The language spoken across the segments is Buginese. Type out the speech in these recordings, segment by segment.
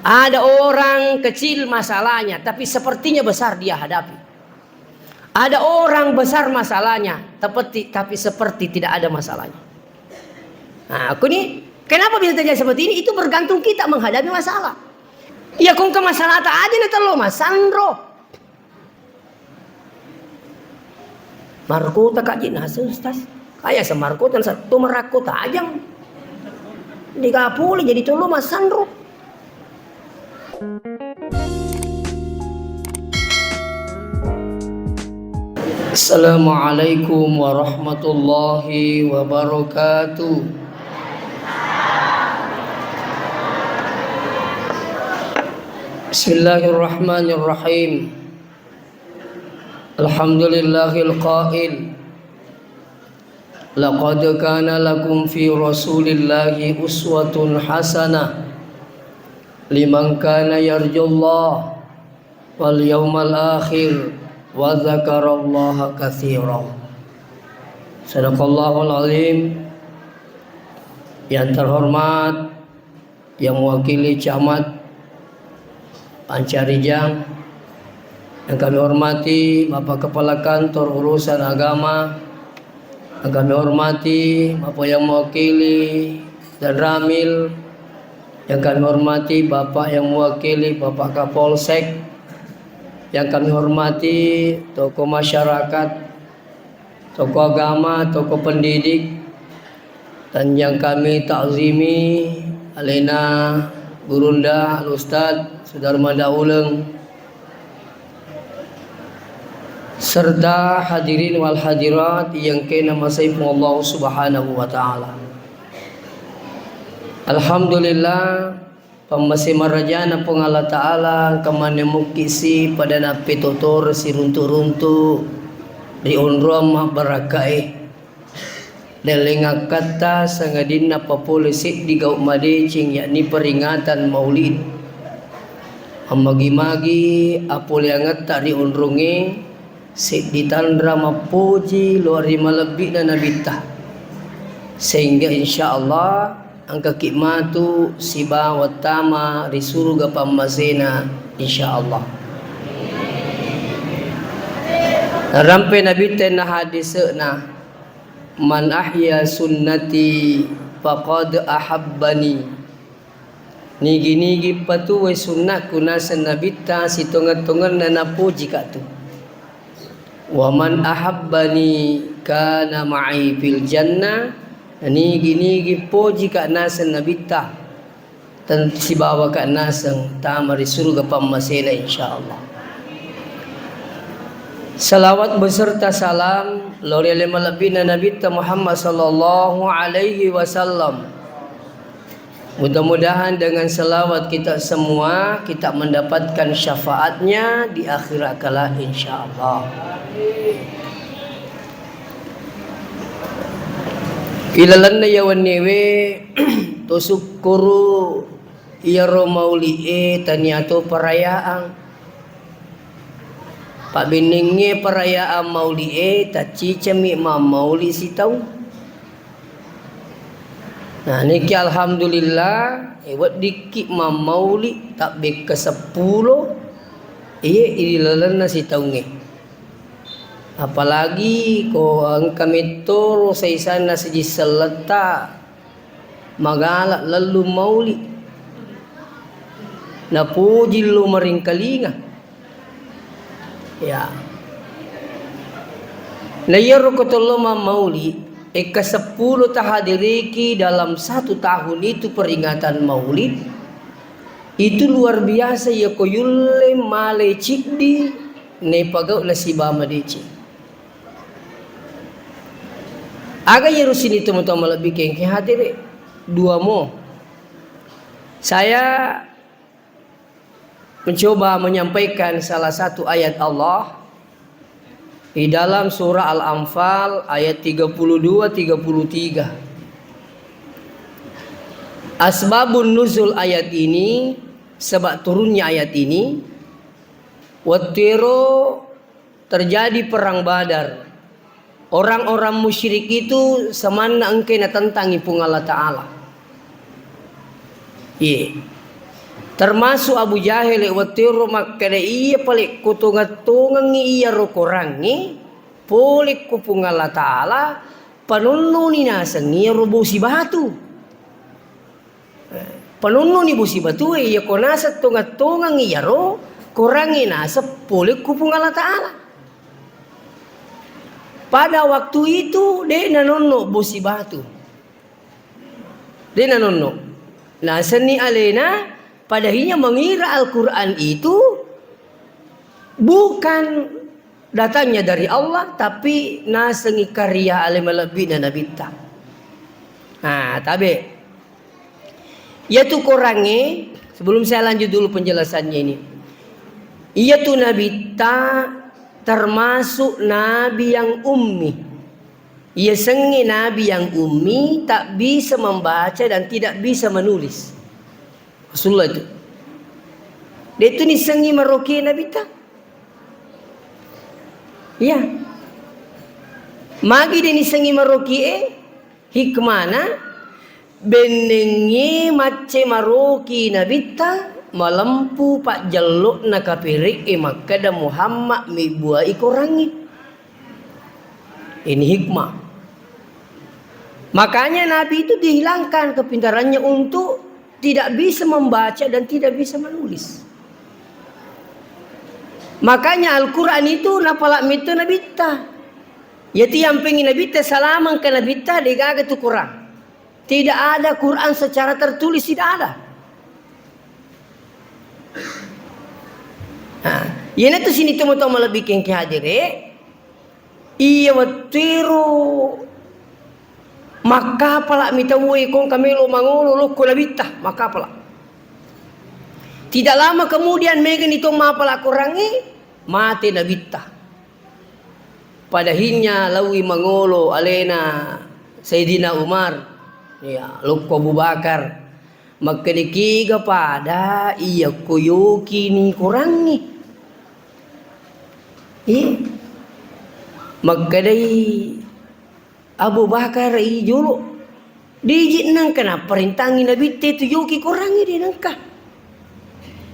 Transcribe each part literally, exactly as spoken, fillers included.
Ada orang kecil masalahnya, tapi sepertinya besar dia hadapi. Ada orang besar masalahnya, tapi, tapi seperti tidak ada masalahnya. Nah, aku ni, kenapa bisa terjadi seperti ini? Itu bergantung kita menghadapi masalah. Iya, kong ke masalah tak aja na tello masanro. Markota kaji naseng, Ustaz. Kaya semarkota, sa-, to marakko tajang. Digapuli jadi tolo masanro. Assalamualaikum warahmatullahi wabarakatuh. Bismillahirrahmanirrahim. Alhamdulillahil qail, "Laqad kana lakum fi Rasulillahi uswatun hasanah liman kana yarjullaha wal yawmal akhir wa dzakarallaha katsira." Sadaqallahul azim. Yang terhormat yang mewakili Camat Pancarijang, yang kami hormati Bapak Kepala Kantor Urusan Agama, yang kami hormati Bapak yang mewakili dan Ramil, yang kami hormati Bapak yang mewakili Bapak Kapolsek, yang kami hormati tokoh masyarakat, tokoh agama, tokoh pendidik, dan yang kami takzimi, alena Gurunda, Al Ustaz Sudarma Dauleng, serta hadirin wal hadirat yang kena masai Puang Allah Subhanahu wa Ta'ala. Alhamdulillah, pammase marajana Puang Allah Ta'ala, engka manne mukkisi pada nappetotoro siruntu-runtu ri onroang mabbarakkae. Lelleng akkatta sangadinna papole seddi gau madeceng, yakni peringatan Maulid. Ammagi-magi apoleangetta ri onrongnge, seddi tanra mappoji lao ri malebbi'na Nabitta, sehingga insyaallah engkaki matu sibawa tama ri suruga pammasena, insyaallah. Narampe Nabitta na hadise'na, "Man ahya sunnati faqad ahabbani." Nigi-nigi patuwoi sunnakku naseng Nabitta, sitongeng-tongenna napojika tu. "Wa man ahabbani kana ma'i fil jannah." Nigi-nigi pojika naseng Nabitta, ten-, sibawaka naseng tama ri suruga pammasena, insyaallah. Salawat beserta salam lao ri ale malebbina Nabitta Muhammad sallallahu alaihi wasallam. Mudah-mudahan dengan salawat kita semua, kita mendapatkan syafaatnya di akhirat kelak, insyaallah. Ilalenna iya wenniwe, to sukkuru iyaro mauli'e tania to perayaan. Pabbenningnge perayaan mauli'e, taccicami mammauli sitaung. Nah, niki alhamdulillah, eh, weddikki mammauli tabbekka seppulo, iye, ilalenna sitaungnge. Apalagi ko engka mettoro saisanna sijing selletta magala lellung mauli. Napuji lo maringkalinga. Ya. Na iyaro ko tollo mammauli, ekka seppulo tahadiriki dalam satu tahun itu peringatan maulid, itu luar biasa ya ko yulle male ciddi nepagau nasiba madeceng. Aga iyaro sini tomatoa malebbi kengke hadere? Dua mo. Saya mencoba menyampaikan salah satu ayat Allah di dalam surah Al-Anfal ayat tiga puluh dua, tiga puluh tiga. Asbabun nuzul ayat ini, sebab turunnya ayat ini, wettuero terjadi perang Badar. Orang-orang musyrik itu semanna engkai natentangi Puang Allah Ta'ala. Iye. Termasuk Abu Jahil wettuero makkeda, "Iya pale' kutongeng-tongengngi iyaro Korangnge, pole ku Puang Allah Ta'ala, panonnoni naseng iyaro bosi batu." Panonnoni bosi batue, iyako naseng tongeng-tongeng iyaro Korangnge naseng pole ku Puang Allah Ta'ala. Pada waktu itu, de' nanonno bosi batu. De' nanonno. Nasenni alena, padahinya mengira Al-Quran itu bukan datangnya dari Allah, tapi nasengi karya ale malebbi'na nabitta. Nah, tabe. Iyatu Korangnge, sebelum saya lanjut dulu penjelasannya ini. Iyatu nabitta termasuk nabi yang ummi. Iyasengnge nabi yang ummi, tak bisa membaca dan tidak bisa menulis. Rasulullah itu. De' tu nisengngi maroki nabitta. Iya. Magi de' nisengngi maroki e, hikmana, bennengnge macce maroki nabitta, malempu pajjello'na kapere' e makkeda Muhammad mebbuai Korangnge. Ini hikmah. Makanya Nabi itu dihilangkan kepintarannya untuk tidak bisa membaca dan tidak bisa menulis. Makanya Al-Quran itu napala' metto nabitta. Yati yang pengen nabitta, selama engka nabitta, degaga tu Quran. Tidak ada Quran secara tertulis, tidak ada. Nah, iyanatu sini tomatoa malebbi kengke hadere, iya wettuero makkapala' mi tauwe kongka melo mangolo lokko nabitta, makkapala'. Tidak lama kemudian, megani to mapala' Korangnge, mate nabitta. Padahinya laui mangolo alena Sayyidina Umar, ya, lokko Abu Bakar. Makkedai, "Kega pada iyakko yokini Korangnge?" Eh, makkedai Abu Bakar, "I jolo." Diji nengka napparentangi nabitte tu yoki Korangnge, de' nengka.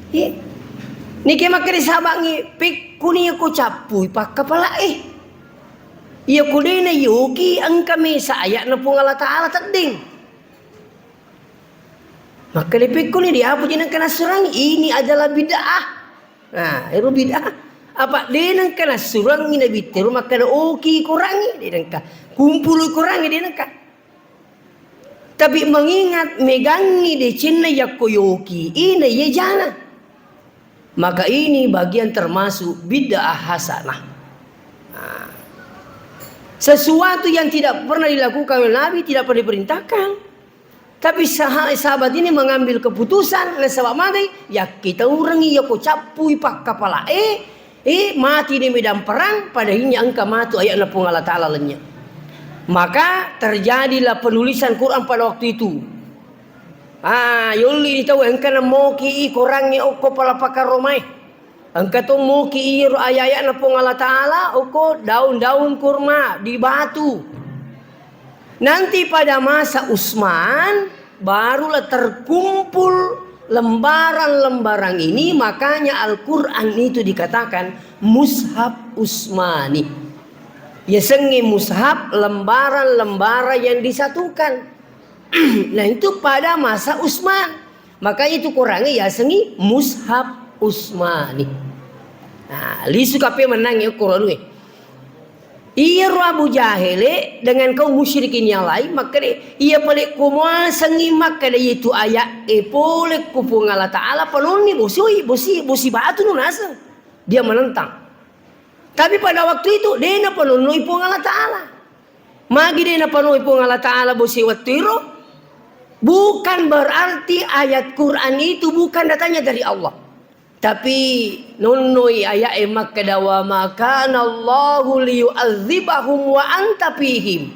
Ye. Nike makkeda sahabangnge, "Pekkuni ko cappui pakkapala'e. Iya ko de' nayoki engka mesa aya'na Puang Allah Ta'ala teddeng." Makkeda, "Pekkuni, de' apa je nengka nassurangi, ini adalah bid'ah." Nah, ero bid'ah. Apa de' nengka nassurangi nabitte ro makkeda, "Oki Korangnge," de' nengka. "Kumpului Korangnge," de' nengka. Tapi mengingat megangngi decenna yakko yoki, ina iya jana. Maka ini bagian termasuk bid'ah hasanah. Nah, sesuatu yang tidak pernah dilakukan oleh Nabi, tidak pernah diperintahkan. Tapi saha-, sahabat ini mengambil keputusan, nasaba' magai, yakkitaurengngi yako cappui pakkapala'e, eh, mati di medan perang, padahinya engka matu aya'na Puang Allah Ta'ala lennye. Maka terjadilah penulisan Quran pada waktu itu. Ah, yolli ni tau engka namoki i Korangnge okko pala pakaromai. Engka to moki iyaro aya-aya'na Puang Allah Ta'ala okko daun-daun kurma di batu. Nanti pada masa Utsman, barulah terkumpul lembaran-lembaran ini, makanya Al-Quran itu dikatakan Mushaf Utsmani. Yasengnge mushaf, lembaran-lembaran yang disatukan. Nah, itu pada masa Utsman. Makanya itu Korangnge yasengngi Mushaf Utsmani. Nah, lisu kape menangi Korangnge. Iyaro Abu Jahele dengan kaum musyrikin yang lain, makkeda, "Iya pale ko muasengngi makkeda itu ayat e pole ku Puang Allah Ta'ala, panonni bosoi, bosi, bosi batu nu naseng." Dia menentang. Tapi pada waktu itu, de' napanonnoi Puang Allah Ta'ala. Magi de' napanonnoi Puang Allah Ta'ala bosi wettu iro? Bukan berarti ayat Quran itu bukan datangnya dari Allah. Tapi nonnoi ayat e makkeda, "Wa ma kana Allahu liyu'adzibahum wa anta fihim."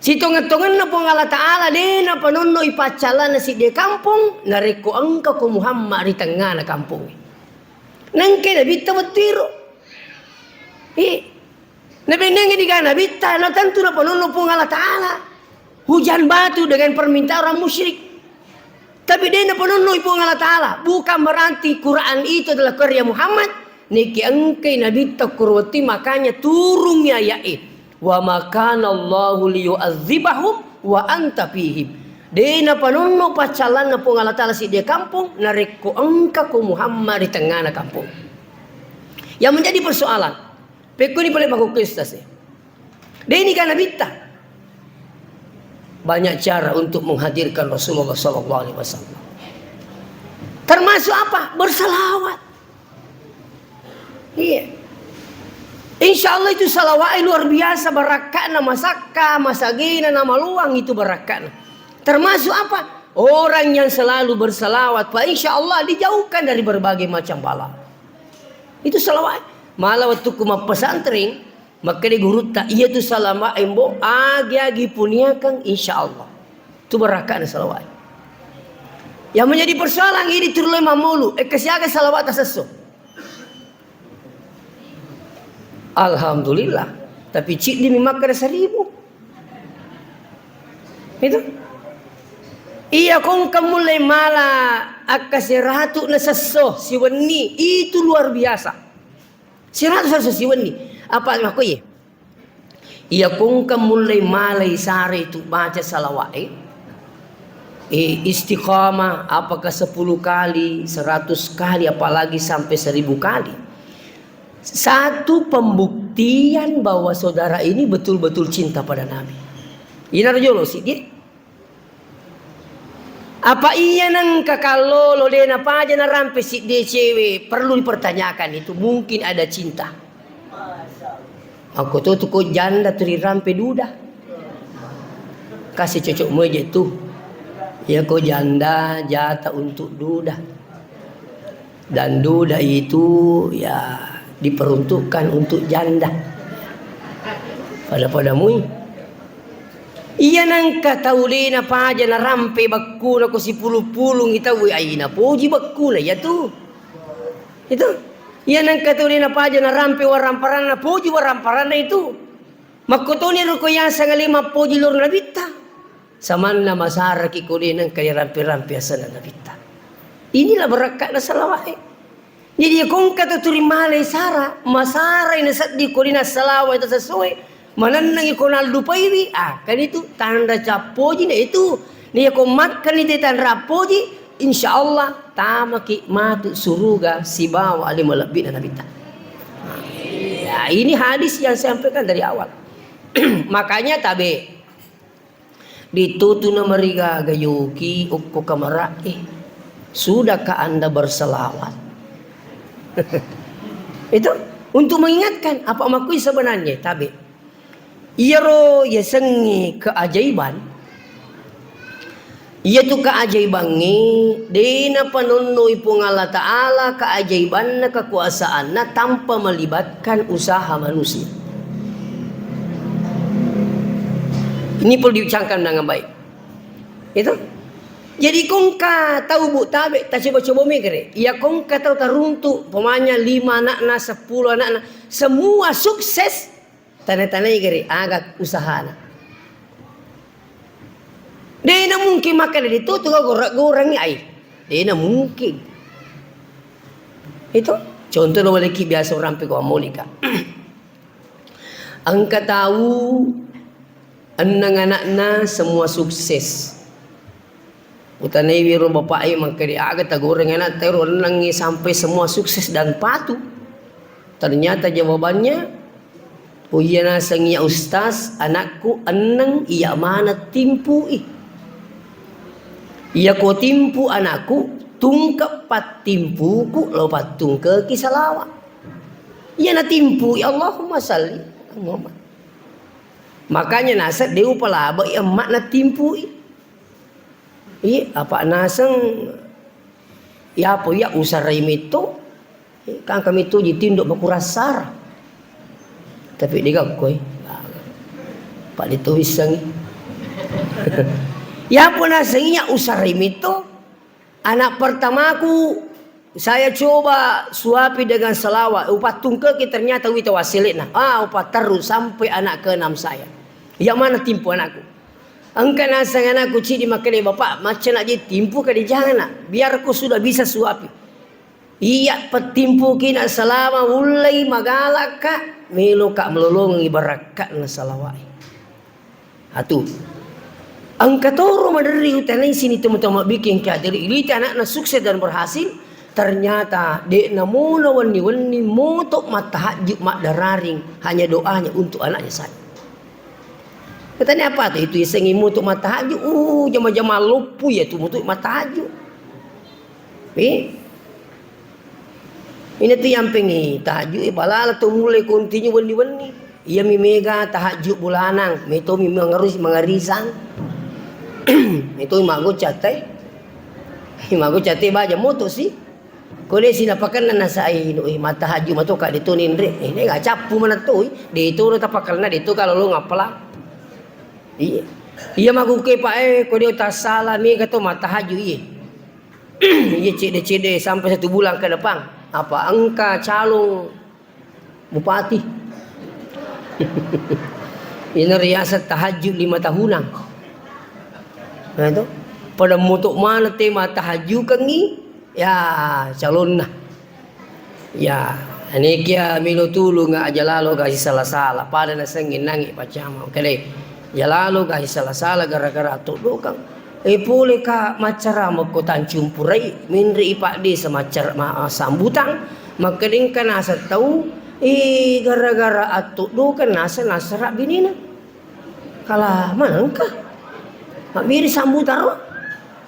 Sitongeng-tongenna Puang Allah Ta'ala de' napanonnoi paccallana siddi kampong, narekko engka ko Muhammad ri tengngana kampongnge. Nengke nabitta wettu iro. Eh, nabennengngi diga nabitta, na tentu napanonno Puang Allah Ta'ala. Hujan batu dengan permintaan orang musyrik. Tapi de' napanonnoi Puang Allah Ta'ala. Bukan berarti Quran itu adalah karya Muhammad. Niki engkai Nabitta kuro wettui, makanya turungi aya'e. Wa ma kana Allahu liyu'adzibahum wa anta fihim. De' napanonno paccallanna Puang Allah Ta'ala siddi kampong, narekko engkako Muhammad ri tengngana kampong. Yang menjadi persoalan, pekkoni pale makkukku ustaz e. De' ni kan Nabitta. Banyak cara untuk menghadirkan Rasulullah sallallahu alaihi wasallam. Termasuk apa? Bersalawat. Iya. Insya Allah itu salawat luar biasa barakka'na, masakka, masagena, namaluang itu barakka'na. Termasuk apa? Orang yang selalu bersalawat, Pak, insya Allah dijauhkan dari berbagai macam bala. Itu salawat. Malah waktu ku mappesantren, makkeda gurutta, iya tu salawat embo, agi-agi puniakang, insya Allah. Tu barakka'na salawat. Yang menjadi persoalan ini turun mamolu, eh, kesiaga salawat tasesso. Alhamdulillah. Tapi ciddi mi makkeda seribu. Itu. Iya, kongka mulai mala akka seratu na sesso siwenni, itu luar biasa. Seratu sesso siwenni. Apa makkoye? Iya, kongka mulai malai sare itu baca salawat, eh. Eh, istiqamah, apakah sepuluh kali, seratus kali, apalagi sampai seribu kali. Satu pembuktian bahwa saudara ini betul-betul cinta pada Nabi. Inaro jolo siddi. Apa iya nengka kallolo de' napaja narampe siddi cewe? Perlu dipertanyakan itu. Mungkin ada cinta. Makko to tu ko janda tu rirampe duda. Kasi cocok moje tu. Ya ko janda jata untuk duda. Dan duda itu, ya, diperuntukkan untuk janda. Pada-pada mui. Iya nengka tau de' napaja narampe bakkuna ko sipulung-pulung i tau, ai napoji bakkuna iya tu. Itu. Iya nengka tau de' napaja narampe waramparanna, poji waramparanna itu. Makkotoni ro ko yaseng ale mappoji loro Nabitta. Samanna masaraki ko de' nengka dirampe-rampe asenna Nabitta. Inilah barakka'na salawat e. Jadi, iya kongka tau turi malai sara, masarai nasedding ko de' nassalawa itu sesuai, manennengi ko nallupaiwi, ah, kan itu tanra cappoji na itu. Nah, iya ko makkani te tanra appoji, insya Allah tamaki matu suruga sibawa ale malebbi'na Nabitta. Nah, ya, ini hadis yang saya sampaikan dari awal. Makanya tabe. Ditutuna marigaga yoki okko kamara'e. Sudahkah Anda berselawat? Itu untuk mengingatkan apa makui sebenarnya tabe. Iyaro yasengnge keajaiban, iyatu keajaibangnge de' napanonnoi Puang Allah Ta'ala keajaibanna kekuasaanna tanpa melibatkan usaha manusia. Ini perlu diucapkan dengan baik. Itu. Jadi kongka tau bu tabe, tacoba-coba mikir. Iya kongka tau taruntu, pemanya lima anakna, sepuluh anakna, semua sukses, tana-tanai gare aga usahana. De' na mungkin makkeda de' tu, tu gora-gorangi ai. De' na mungkin. Itu contoh lo waleki biasa orang pe ko amolika. Engka tau enneng anakna semua sukses. Utanaiwi ro bapa'e makkeda aga tagoreng anakta ero ennengngi sampai semua sukses dan patuh. Ternyata jawabannya, oh iya naseng iya ustaz, anakku enneng iya mana timpui. Iya ko timpu anakku, tungke pattimpuku lo pattungkeki salawat. Iya natimpui Allahumma salli ala Muhammad. Makanya naseng de' upalabai emma natimpui. Iya, apa naseng, iya apa iya usarai metto, kan kami tu jitindo makurassara. Tapi de' gakkoi. Pak itu wissengi. Iya apa naseng iya usarai metto. Anak pertamaku, saya coba suapi dengan salawat. Upattungkeki ternyata wita wassele'na. Ah, upaterru sampai anak keenam saya. Iya mana timpu anakku? Engka naseng anakku cidi makkeda, "Bapak, macca na je timpu ka dijangana, biar ku sudah bisa suapi." Iya pettimpuki na selama ullei magalakka, meloka melolongengi barakka'na salawai. Atu. Engka toro maderri utanai sini temu-temu bikin kadiri ilita anakna sukses dan berhasil, ternyata de'na mona wenni-wenni moto mattahajju maddararing, hanya doanya untuk anaknya saja. Katanya apa tu itu isengi mutu mattahajju, uh, jama-jama loppu ya tu mutu mattahajju. Eh? Ini tu yang pengi tahajju, eh, balala tu mulai continue wenni-wenni. Iya mi mega tahajju bulanang, metomi mengerus mengerisang. Metomi mago catai. Mago catai baja moto sih. Ko de sinapakenna nasai, eh, mattahajju mato ka de to ninre. Eh, de ga cappu mana to, eh. De to ro tapakenna, de to kalau lo ngapala. Iya. Iya maguke pak, eh, ko de tassala mega to mattahajju, iya. Iya cede-cede sampai satu bulan ke depan. Apa engka calon bupati. Ina riaseng tahajud lima tahunan. Nah, itu. Pada mutuk mana tema tahajud kengi, ya calonna. Ya, ini kia milo tulung aja lalo ga sala-sala. Pada nasengi nangi pacama. Kede, ya lalo ga sala-sala gara-gara atau dokang. Eh, pole ka maccarama ko Tanjung Purai, menre i Pak Desa maccar-, ma-, sambutang, makkedengka naseng tau, eh, gara-gara attoddokeng naseng nassara binina. Kala manengka. Mabbiri sambutang ro.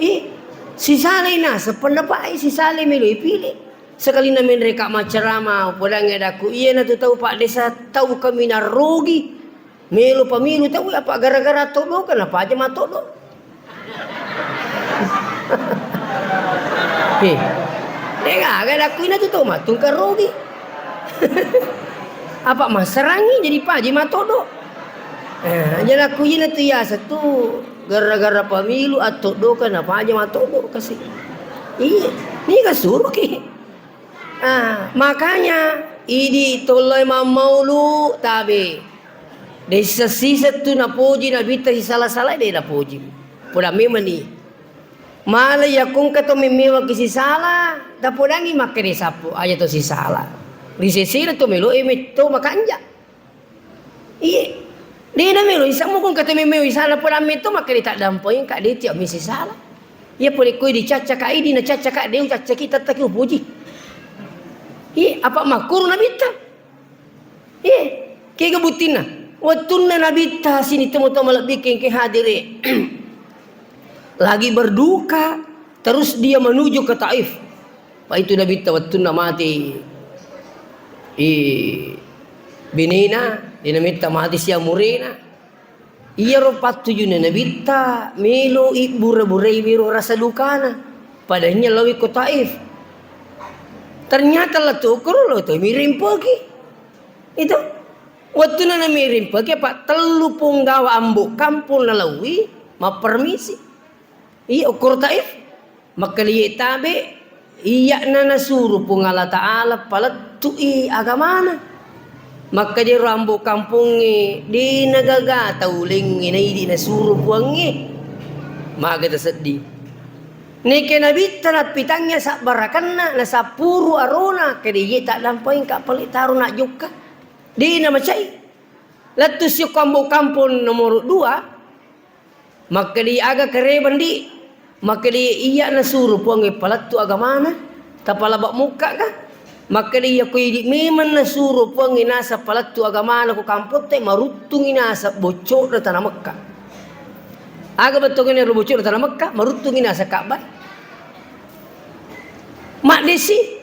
Eh, sisalai naseng pendapat, eh, sisalai melo ipilih. Sekalina menre ka maccarama, podangngi adakku, iya natu tau Pak Desa tau kaminang rogi. Melo pamilu tau, apa gara-gara attoddokeng, apa aja matoddo. He. Dega, aga dakku ina tu to matungka rogi. Apa masarangi jadi paji matoddo. Eh, aja dakku ina tu ya satu gara-gara pamilu attoddokeng, apa aja matoddo kasi. Iya, ni kasuruki. Ah, makanya idi tolloi mammaulu tabe. De sisa-sisa tu napoji nabitta sisala-sala de napoji. Poda memang ni. Mala yakungka to memewaki sisala, tapodangi makkeda sappo aja to sisala. Ri sesena to melo e metto makanja. Iye. De na melo isa mukung kata memeo isala poda metto makkeda taddampoing ka de tiap misi sala. Iya pole koi dicacca ka idi na cacca ka de ucacca kita taki upuji. Iye, apa makkuru nabitta? Eh, kega buttinna? Wettunna nabitta sini temo-temo lebbi kengke hadire. Lagi berduka, terus dia menuju ke Taif. Apa itu nabitta wettunna mati, eh, binena, de namitta mati sia murena. Iyaro pattujunna nabitta melo ibbura-burai wero rasa dukana. Padahal lawi ko Taif. Ternyata lettu koro lo to miring poki. Itu. Wettunna namiring poki, apa tellu punggawa ambo kampong nalawi mappermisi. Iya, ukkoro Taif. Makkeda iye tabe, iya'na nasuru Puang Allah Ta'ala palettu'i agamana. Makkeda ro ambo kampongnge, de nagaga tau lengnge naidi nasuru Puangnge. Maga taseddi. Neke nabitta nappitangnge sabbarakenna, nasappuru arona, kede iye taddampoing ka pale taro najjokka. De namacai. Lettu siokko ambo kampong nomoro dua, Makkeda, "Aga karebang, Di?" Makkeda, "Iya nasuro Puangnge palettu agamana, tapalaba mukka ka?" Makkeda, "Iya ko idi memang nasuro Puangnge naseng palettu agamana ko kampotte, maruttungi naseng bocco'na tana Mekka." Aga bettuanna ro bocco'na tana Mekka, maruttungi naseng Ka'bah. Maddesi.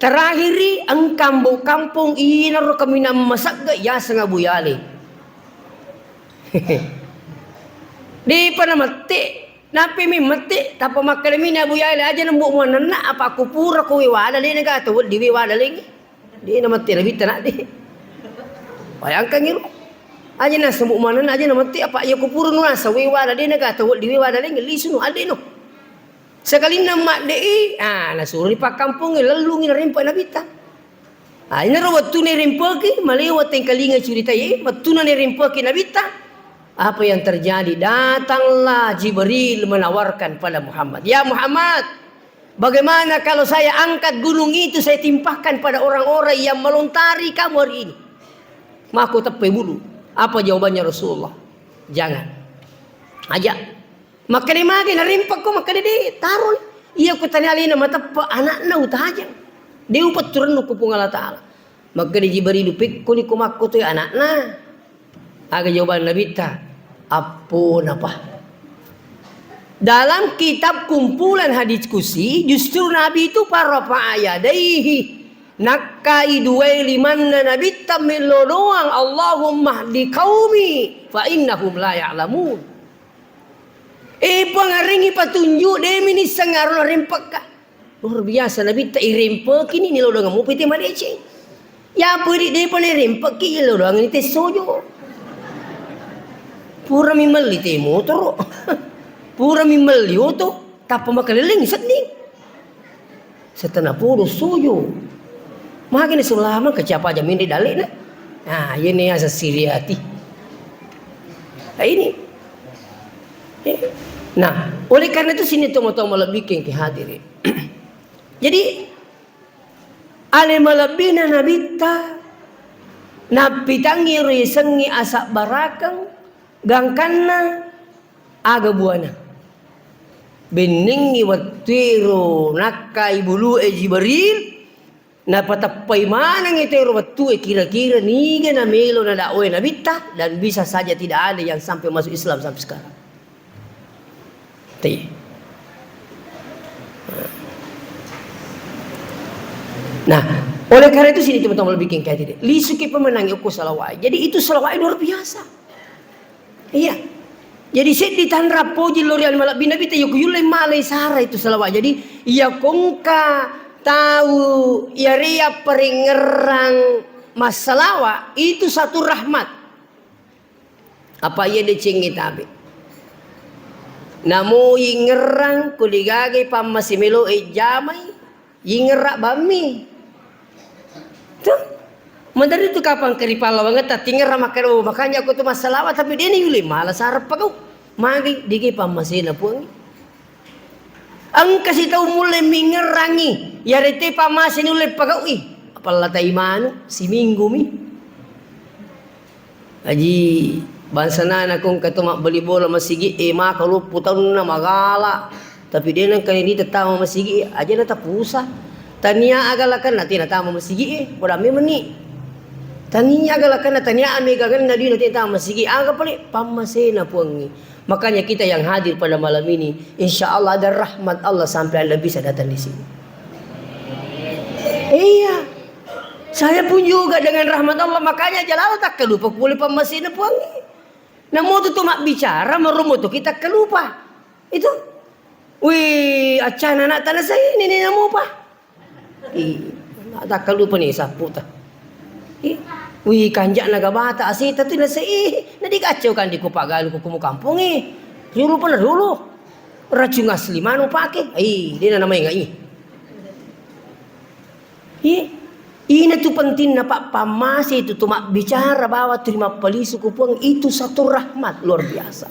Terakhiri, engka ambo kampong inaro kaminang masagga yaseng Abu Yale. Depa namette, napemi mette, tappa makkeda mini Abu Yale, "Aja nambo muannanna, apa ku pura ko we wada, de naga tau weddi we wada lengnge." De namette nabitta nadde. Bayangkan iro. Aja nasembo muannanna, aja namette, apa iya ku pura nuasa we wada, de naga tau weddi we wada lengnge, lisu no, adde no. Sekalinna madde'i, ah, nasuroi pakkampongnge, lellungi narempe nabitta. Ah, inaro wettuna irempeki, malewa tengkalinga curitae, wettuna nairempeki nabitta, Apa yang terjadi? Datanglah Jibril menawarkan pada Muhammad, "Ya Muhammad, bagaimana kalau saya angkat gunung itu, saya timpakan pada orang-orang yang melontari kamu hari ini? Mako teppe bulu." Apa jawabannya Rasulullah? "Jangan. Aja." Makkeda, "Magi narempekko?" Makkeda, "De, taroni. Iya ko tania alena mateppe, anakna utajang. De upetturennu ku Puang Allah Ta'ala." Makkeda Jibril, "Pekkoni ko makko toi anakna?" Aga jawaban Nabitta? "Apponapa." Dalam kitab kumpulan hadis kusi, justru Nabi itu farafa'a yadaihi, nakkai duai limanna Nabitta, mello doang, "Allahumma hdi qaumi fa innahum la ya'lamun." Eh, Puang, arengngi patunjuk, de minisseng aro narempekka. Luar biasa, Nabitta irempekini, nilodongeng mupi te madeceng. Ya, puri depa narempekki, ilodongeng ni te sojo. Pura mi melli te motoro. Pura mi melli oto, tappa makaleleng sedding. Setengah puluh sojo. Magi ni selama kecapa jamin di dalek na. Nah, ini asa siriati. Nah, ini. Eh. Nah, oleh karena itu sini tomo-tomo lebih ke hadirin. Jadi, ale malebbina Nabitta, nappitangngi ro yasengnge asabbarakeng, gangkanna aga buana. Bennengngi wettuero nakkai bulu'e Jibril, napateppai manengngi tero wettue kira-kira niga namelo nadakwai Nabitta, dan bisa saja tidak ada yang sampai masuk Islam sampai sekarang. Tei. Nah, oleh karena itu sini teman-teman lebih kengkai tidak. Lisuki pemenang okko salawat. Jadi itu salawat luar biasa. Iya. Jadi seddi tanra poji lori ale malebbi Nabitta, iya ko yulle malai sara itu salawat. Jadi iya ko engka tau iyare yapparengngerang massalawa, itu satu rahmat. Apa iya decengnge tabe. Namo yingngerang ko degaga pammase melo e jamai, yingngerra bammi. Tuh. Menteri tu kapang keri pallawangetta tingngerra makkeda, "Oh, makanya aku tu massalawa tapi de ni yule mala sareppa kau." Magi dege pammasena Puang. Engka sitau mulle mingngerangngi, yarete pammase nulle pagaui, apalla tai manu, siminggu mi. Aji, bangsana nako engka to mabbali bola masigi e, maka loppo taunna magala, tapi de nengka ni tama masigi e, aja na tapusa. Tania agalakanna tena tama masigi e, poda memeng ni. Tania agalakanna tania amegangenna dui na tena tama masigi, aga pale pammasena Puangnge. Makanya kita yang hadir pada malam ini, insya Allah ada rahmat Allah sampai Anda bisa datang di sini. Iya. Saya pun juga dengan rahmat Allah, makanya jalala takkalupa pole pammasena Puangnge. Namo tu, tu mabbicara, maromo tu kita kalupa. Itu. Wih, accana anak tanah saya ini, ini namo pa. Ih, takkalupa ni sappu ta. Ih, wih, kanja'na gabata asita tu nase, ih, na digacau kan di kupagalu ku kumu kampung, ih. Riulu pa na riulu. Racung asli manu pake. Ih, de na namainga, ih. Ih, ina tu pentingna, Pak, pammase itu tu mabbicara bawa tu mappalisu ku Puang, itu satu rahmat luar biasa.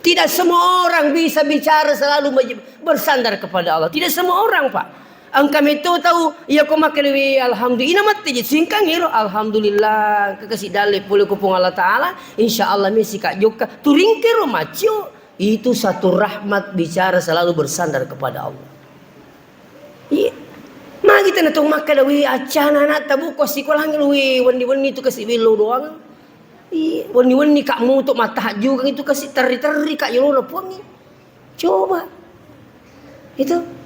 Tidak semua orang bisa bicara selalu maj-, bersandar kepada Allah. Tidak semua orang, Pak. Engka metto tau, iya ko makkeda, "Wi, alhamdulillah," ina matti je, singkang iro, "Alhamdulillah, engka kasi dalle pole ko Puang Allah Ta'ala, insya Allah mesi ka jokka." Turingkero maccio, itu satu rahmat bicara selalu bersandar kepada Allah. Iya. Magi tena tong makkeda, "Wi, accana anak tabuko sikolangi, wi, wenni-wenni tu kasi bello doang." Iya, wenni-wenni ka mutu mattahajjugang itu kasi terri-terri ka yolona Puangnge. Coba. Itu.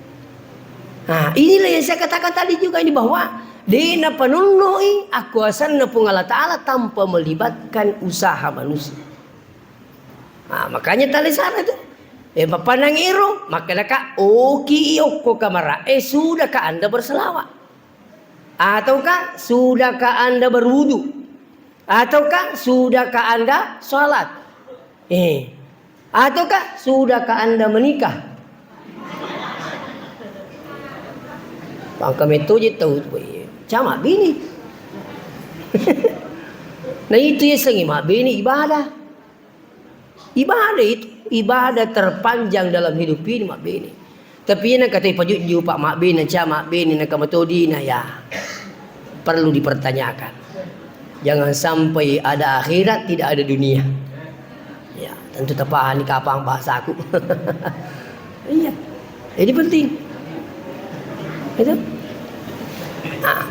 Nah, inilah yang saya katakan tadi juga ini, bahwa de napanonnoi akuasanna Puang Allah Ta'ala tanpa melibatkan usaha manusia. Nah, makanya tali sana itu. Eh, mapanang ero, makkeda ka, "Oki okko kamara, eh, sudah ka Anda berselawat? Ataukah sudah ka Anda berwudu? Ataukah sudah ka Anda sholat?" Eh, Ataukah sudah ka Anda menikah? Pangka metto je tau tu, iya. Cama bini. Nah, itu ya sengi ma bini ibadah. Ibadah itu, ibadah terpanjang dalam hidup ini mabbene. Tapi iya nengka toi pajujju, Pak, mabbene, ca mabbene, nengka metodina, ya. Perlu dipertanyakan. Jangan sampai ada akhirat, tidak ada dunia. Ya, tentu tapahani kapang bahasaku. Iya. Jadi penting. Itu. Nah.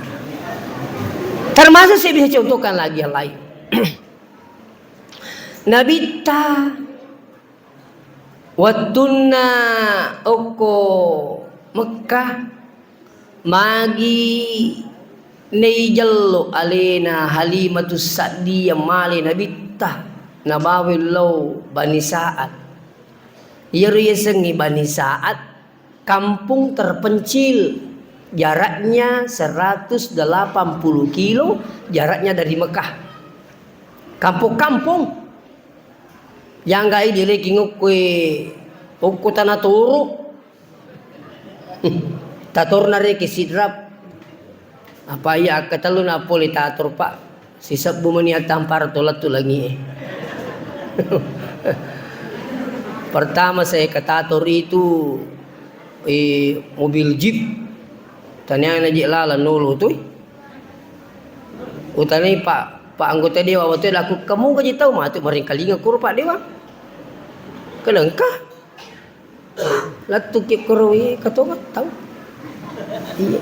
Termasuk saya bisa contohkan lagi yang lain. Nabitta wettunna okko Mekkah, magi naijello alena Halimatus Sa'diyah male Nabitta, nabawa lao Bani Sa'ad. Iyaro yasengnge Bani Sa'ad, kampung terpencil, jaraknya seratus delapan puluh kilo jaraknya dari Mekah. Kampung-kampung. Janggai direki ngokkoi okko tana turu. Tatorna reki Sidrap. Apa iya akkatellu napole tator, Pak? Sisebbu meni attampar to lettu langie. Pertama saya ke tator itu, eh, mobil jeep. Taniana je lalang nolo tu. Utanai Pak, Pak anggota dewan, waktu laku, "Kamu gaji tahu matu maringkalinga kuro Pak Dewan?" Kenengka? Lettuki koro, iya, katonga tau. Iya.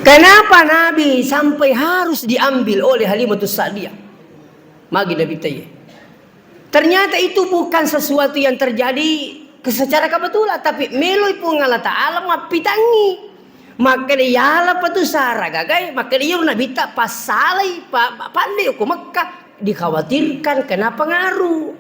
Kenapa Nabi sampai harus diambil oleh Halimatus Sa'diyah? Magi Nabi tanya. Ternyata itu bukan sesuatu yang terjadi ke-, secara kebetulan, tapi meloi Puang Allah Ta'ala mappitangngi. Makkeda, "Yala patu sara gagai," makkeda, "Iyaro Nabitta passalai, pa-, pa-, pande ko Mekah, dikhawatirkan kena pengaruh."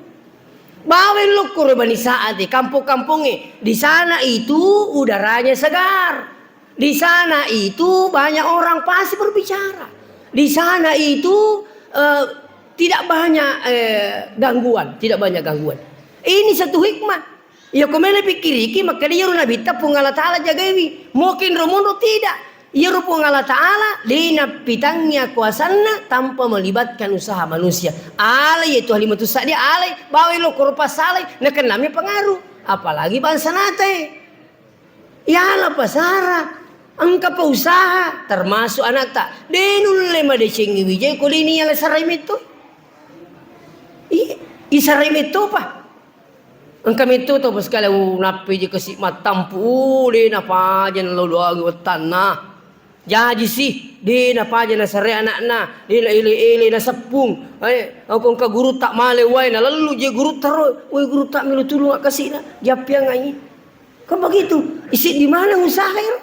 Bawai lokkoro Bani Sa'ad, kampong-kampongnge. Di sana itu udaranya segar. Di sana itu banyak orang fasih berbicara. Di sana itu, eh, tidak banyak, eh, gangguan, tidak banyak gangguan. Ini satu hikmah. Iya, ko melo pikkiriki, makkeda iyaro Nabitta Puang Allah Ta'ala jagaiwi. Mungkin romunro tidak. Iyaro Puang Allah Ta'ala, de nappitangngi akuasanna tanpa melibatkan usaha manusia. Alai itu Halimatus Sa'diyah, alai, bawai lokkoro passalai, nakennami pengaruh. Apalagi bangsa natae. Yala pasara, engkapa usaha, termasuk anatta. De nulle madecengi wijai ko de niyala sarai metto. Iya, isarai metto pa. Engka metto tau paskala, uh, nappeji kasi mattampu, uh, de napaja naloloangi wettanna. Jaji si, de napaja nasare anakna, de na ele-ele naseppung. Eh, engka gurutta male wae, nalellu je gurutta ro. Woi gurutta melo tulung akkasina, jappiangngai. Kan begitu, isi di mana usaha ero?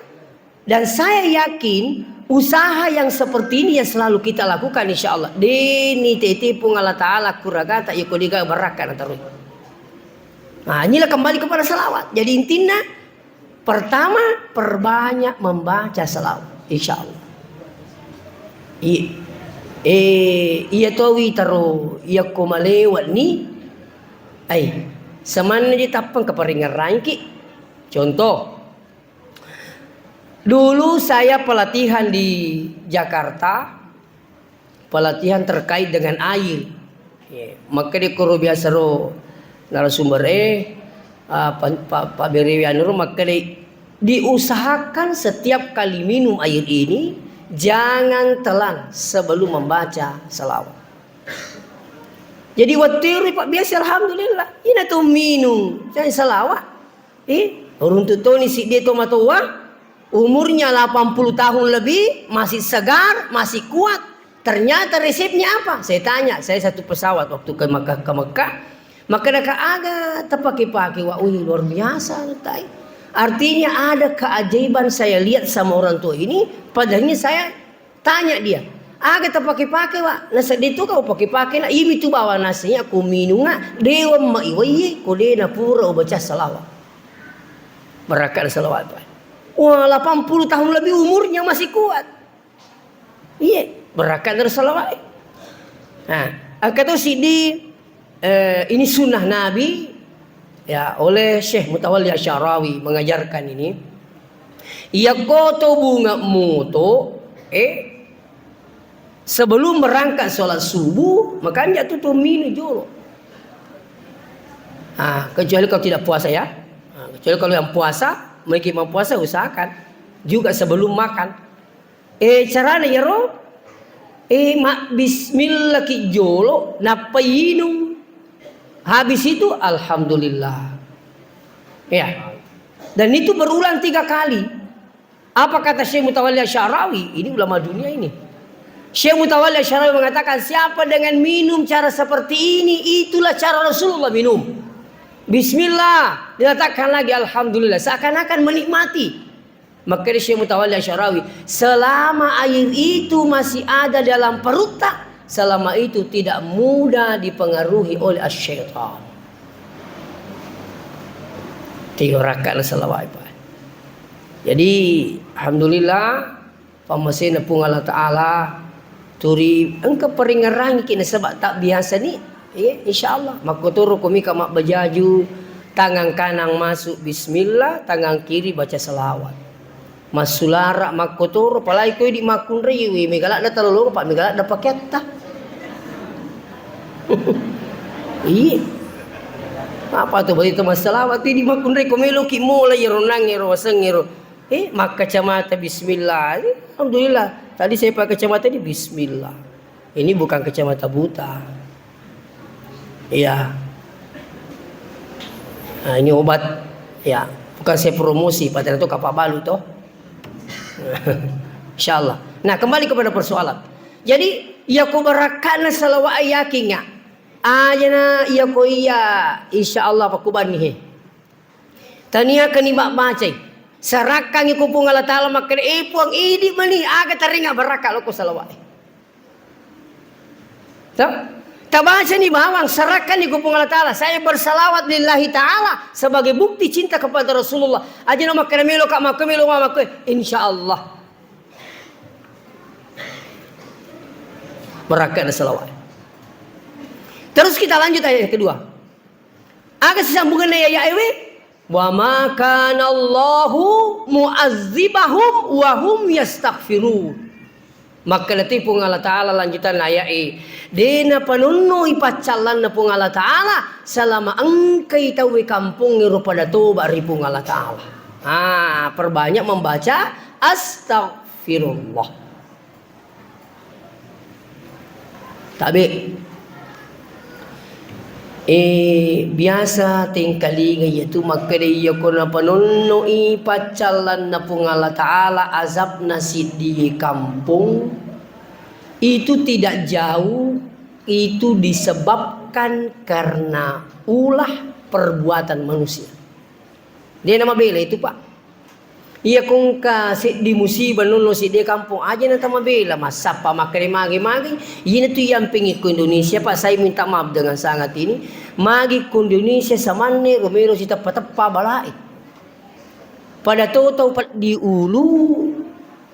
Dan saya yakin usaha yang seperti ini yang selalu kita lakukan, insya Allah. Deni tete Puang Allah Ta'ala kuragata, ya kodiga barakka nataroi. Nah, inilah kembali kepada salawat. Jadi intinya, pertama, perbanyak membaca salawat, insya Allah. I-, eh, iya towi taro, iya ko malewat ni, ai, semanna je tappang keparingerangki. Contoh, dulu saya pelatihan di Jakarta, pelatihan terkait dengan air. Iya, makkeda koro biasa ro narasumber, eh, ah, pa-, pa-, pabberewe anu ro makkeda, diusahakan setiap kali minum air ini jangan telan sebelum membaca selawat. Jadi, wettu ero, Pak, biasa, alhamdulillah. Ina tu minum, jadi selawat. Eh, runtu toni siddi tomatoa, umurnya delapan puluh tahun lebih, masih segar, masih kuat. Ternyata resepnya apa? Saya tanya, saya satu pesawat waktu ke Mekah, ke Mekah. Maka ada aga tapake-pake, wah, wih, luar biasa, tai. Artinya ada keajaiban saya lihat sama orang tua ini, padahalnya saya tanya dia, "Aga tapake-pake, Wa?" Naseddi tu kau pake-pake na, imi tu bawa nasinya ku minunga, dewa ma iwaiye, ko de na pura ubaca salawat. Berangkat salawat tu. Wah, delapan puluh tahun lebih umurnya masih kuat. Iya, berangkat dari salawat. Nah, angka tu siddi, eh, ini sunnah Nabi, ya, oleh Syekh Mutawalli Asy'arawi mengajarkan ini. Iya koto bunga moto, eh, Sebelum berangkat sholat subuh, makanja tu, tu minum jolo. Ah, kecuali kalau tidak puasa ya. Ah, kecuali kalau yang puasa, mungkin mau puasa usahakan juga sebelum makan. Eh, carana iyaro, eh, ma-, bismillah ki jolo, nappa inung. Habis itu, alhamdulillah. Ya. Dan itu berulang tiga kali. Apa kata Syekh Mutawalli Asy'arawi? Ini ulama dunia ini. Syekh Mutawalli Asy'arawi mengatakan, siapa dengan minum cara seperti ini, itulah cara Rasulullah minum. Bismillah, diletakkan lagi alhamdulillah, seakan-akan menikmati. Maka dia Syekh Mutawalli Asy'arawi, selama air itu masih ada dalam perutnya, selama itu tidak mudah dipengaruhi oleh asy-syaitan. Tiga rakaat salawat, Pak. Jadi, alhamdulillah, pammasena Puang Allah Ta'ala, turi engka peringerangi ki nasaba tak biasa ni, iya, insya Allah. Makkotoro ko mika mabbajaju, tangan kanan masuk bismillah, tangan kiri baca salawat. Massulara makkotoro, palai ko idi makkunrai, wi, mega ladda talolongo, Pak, mega ladda pakeatta. Iya. Apa tu berita masalah? Waktu di makkunrai ko melo ki mola iro nang iro waseng iro. Eh, makkacamata bismillah. Eh, alhamdulillah. Tadi saya pakai kacamata ini bismillah. Ini bukan kacamata buta. Iya. Nah, ini obat. Ya, bukan saya promosi, padahal itu kapal balu toh. Insyaallah. Nah, kembali kepada persoalan. Jadi, iya ko barakana salawat yakin ya. Ajana iya ko iya, insyaallah pakubani he. Taniakanni mabbacai. Sarakkangi ku Puang Allah Ta'ala makkeda, "Eh, Puang, idi mani aga taringa barakka lokko salawat." Toh? Tabacani bawang, sarakkanni ku Puang Allah Ta'ala. Saya bersalawat lillahi ta'ala sebagai bukti cinta kepada Rasulullah. Ajana makkeda melo ka makko, melo mama ko, insyaallah. Barakka na salawat. Terus kita lanjut ayat yang kedua. Aga sisambungenna ayat ewe? "Wa ma kana Allahu mu'azzibahum wa hum yastaghfirun." Makkeda tu Puang Allah Ta'ala lanjutanna ayat e, de napanonnoi paccallanna Puang Allah Ta'ala selama engkai tauwe kampongngero pada toba ri Puang Allah Ta'ala. Ah, perbanyak membaca astaghfirullah. Tabe. Eh, biasa tengkalinga iyatu makkeda, iya ko napanonnoi paccallanna Puang Allah Ta'ala azabna siddi kampong, itu tidak jauh, itu disebabkan karena ulah perbuatan manusia. De namabela itu, Pak. Iya ko engka seddi musibah nonno seddi kampong, aja na tamabela, massappa makkeda magi-magi. Iyana tu yampingi ko Indonesia, Pak, saya minta maaf dengan sangat ini. Magi ko Indonesia samanne romero siteppa-teppa balae. Pada to tau peddi ulu,